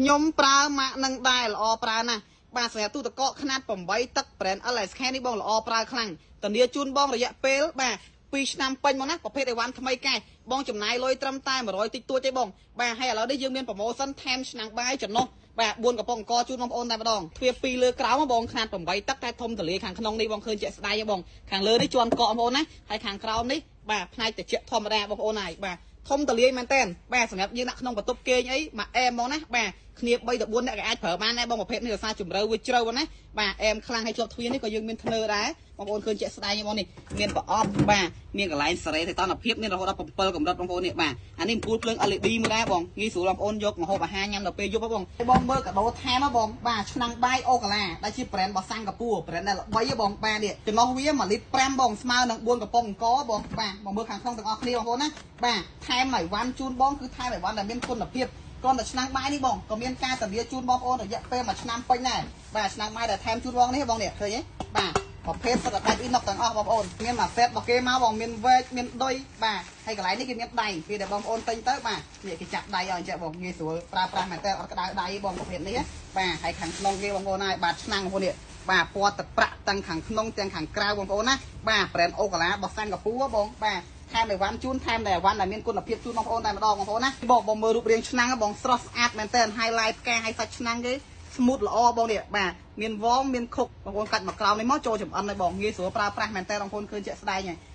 ខ្ញុំប្រើម៉ាកនឹងដែរល្អប្រើណាស់បាទសម្រាប់ទូទឹកកកខ្នាត8ទឹក brand LSK នេះបងល្អប្រើខ្លាំងធានាជូនបងរយៈពេលបាទ2ឆ្នាំពេញមកណាប្រភេទអីវ៉ាន់ថ្មីកែបងចំណាយលុយត្រឹមតែ100តិចតួចទេបងបាទហើយឥឡូវនេះយើងមាន promotion ថែមឆ្នាំងបាយចំណុះបាទ4កំប៉ុងអង្គជូនបងប្អូនតែម្ដងទ្វារ2លើក្រោមបងខ្នាត8ទឹកតែធំទលាខាងក្នុងនេះបងឃើញជាក់ស្ដែងបងខាងលើនេះជាន់កកបងប្អូនណាហើយខាងក្រោមនេះបាទផ្នែកតិចធម្មតាបងប្អូនហើយបាទធំទលាយមែនតើបាទសម្រាប់យើងដាក់ក្នុងបន្ទប់គេងអីមកអែមហ្មងណាបាទគ្នា3ទៅ4អ្នកក៏អាចប្រើបានដែរបងប្រភេទនេះរសារជំរឿវាជ្រៅណាបាទអែមខ្លាំងហើយជាប់ទ្វារនេះក៏យើងមានធ្នើដែរបងប្អូនឃើញជាក់ស្ដែងបងនេះមានប្រអប់បាទមានកន្លែងសេរីសីតុណ្ហភាពមានរហូតដល់7កម្រិតបងប្អូននេះបាទអានេះអំពូលភ្លើង LED មួយដែរបងងាយស្រួលបងប្អូនយកម្ហូបអាហារញ៉ាំដល់ពេលយប់បងបងមើលកាដូថែមបងបាទឆ្នាំងបាយអូកាឡាដែលជា brand របស់សិង្ហបុរី brand ដែលល្បីបងបាទនេះចំណុះវា1លីត្រ5បងស្មើនឹង4កំប៉ុងអង្គបងបាទបងមើលខាងក្នុងទាំងអស់គ្នាបងប្អូនណាបាទថែមអីវ៉ាន់ជូនបងគឺថែមអីវ៉ាន់ដែលមានគុណភាពគ្រាន់តែឆ្នាំងបាយនេះបងក៏មានការធានាជូនបងប្អូនរយៈពេល1ឆ្នាំពេញដែរបាទឆ្នាំងបាយដែលថែមជូនបងនេះបងនេះឃើញទេបាទប្រភេទសុទ្ធតែដាច់អ៊ីណុកទាំងអស់បងប្អូនមានមួយសេតរបស់គេមកបងមានវែកមានដុយបាទហើយកន្លែងនេះគេមានដៃពេលដែលបងប្អូនទិញទៅបាទនេះគេចាប់ដៃឲ្យអញ្ចឹងបងងាយស្រួលប្រើប្រាស់មែនតើអត់ក្តៅដៃបងប្រភេទនេះបាទហើយខាងក្នុងគេបងប្អូនហើយបាទឆ្នាំងបងប្អូននេះបាទពណ៌ទឹកប្រាក់ទាំងខាងក្នុងទាំងខាងក្រៅបងប្អូនណាបាទ brand អូកាឡារបស់សិង្ហបុរីបងបាទថែមអីវ៉ាន់ជូនថែមតែអីវ៉ាន់ដែលមានគុណភាពជូនបងប្អូនតែម្ដងបងប្អូនណាបងបងមើលរូបរាងឆ្នាំងបងស្រស់ស្អាតមែនតើ highlight ផ្កាឲ្យសាច់ឆ្នាំងគេ smooth ល្អបងនេះបាទមានវងមានខុកបងប្អូនកាច់មកក្រោមនេះមកចូលចំអិនហើយបងងាយស្រួលប្រើប្រាស់មែនតើបងប្អូនឃើញជាក់ស្ដែងហើយ។